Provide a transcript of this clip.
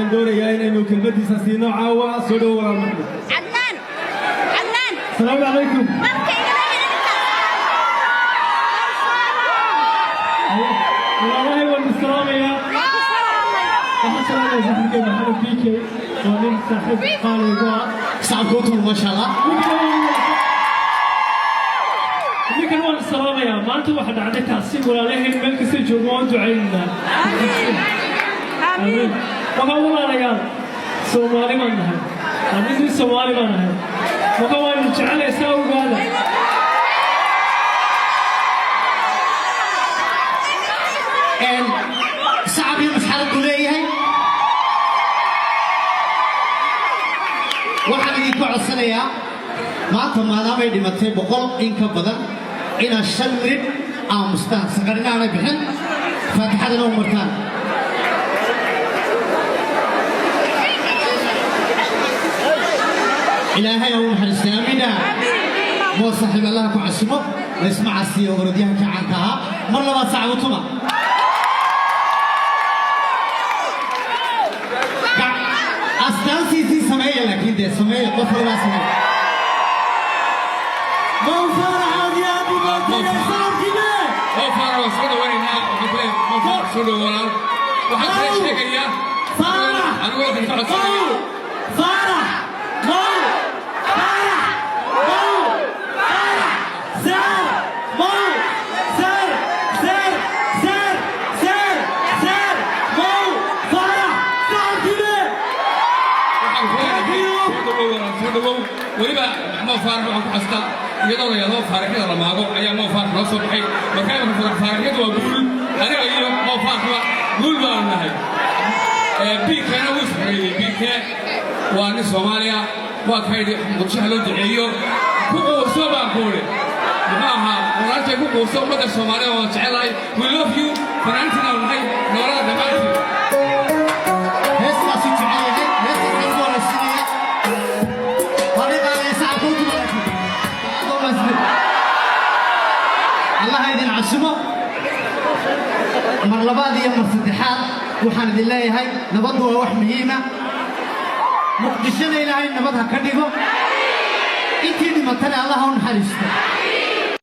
Ayaan doonayaa inaynu kelmaddiisa siino caawa. Soo dhowo, walaal Maxmed. Cadnaan, Cadnaan. Asalaamu calaykum. Markayga. Walaalahay, waan salaamayaa. Waxaan salaamaya saaxiibkay Maxamed BK, waa nin saaxiib qaali igu ah. Sacabka u tuma, maasha Allah. Ninkan waan salaamayaa. Maanta waxa dhacday taasi. Walaalaheen meel kasta joogo waan ducaynaynaa. Amiin. Waxaan, walaalayaal, Soomaali baan nahay. Anigu Soomaali baan nahay. Marka waan jecelaysaa, ogaada. Sacab iyo masxalad buu leeyahay. Waxaan idinka codsanayaa maanta, maadaamay dhimatay 100 in ka badan, inaad 5 minid aamustaan, saqarina aanay bixin, faatixadana u martaan. Ilaahay ha u naxariistay. Amiina. Moo saaxiib, Allaha ku casimo. Laysma casiyo. Orodyahanka caanka ahaa, mar labaad sacab u tuma. Astaantiisii sameeya, laakiin dee sameeya, qof walbaa sameeya. Mo Faarax aad iyo aad buu mahadsanyahay sanadkiine. Mo Faarax waan soo dhawaynaynaa. Waxaan ku leeyahay, Mo Faarax, soo dhowo walaal. Waxaan kale sheegayaa Faarax. Anigu waxaan ka codsanayaa Mo Faarax, Mo Faarax, Mo Faarax, Sir Mo, Sir, Sir, Sir, Sir, Sir Mo Faarax sacabkiine. Waxaan ku leeyahay, soo dhawow walaal, soo dhawow. Weliba Mo Faarax waxaan ku xastaa iyadoo la yidhahdo faaraxyada la maago ayaa Mo Faarax noo soo baxay. Marka imika faaraxyadu waa guul. Aniga iyo Mo Faaraxba guul baanu nahay. BKna wuu isxoreeyey. BK waa nin Soomaaliya, waa kaydi Muqdisho loo duceeyo. Ku quuso baan ku uri, muxuu ahaa walaalkay, ku quuso. Ummadda Soomaalida waan jecelahay. We love you. Fanaantiina nahay, noolada dhammaantiin. Heestaasu jecel yahay, heestaasaan ku horaysinaya. Waa nin qaadaya. Sacabka u tuma laakiin. Allaha idin casimo. Mar labaad iyo mar saddexaad waxaan idin leeyahay, nabaddu waa wax muhiima. Muqdishona Ilaahay nabad ha ka dhigo. Intii dhimatana Allah ha u naxariisto.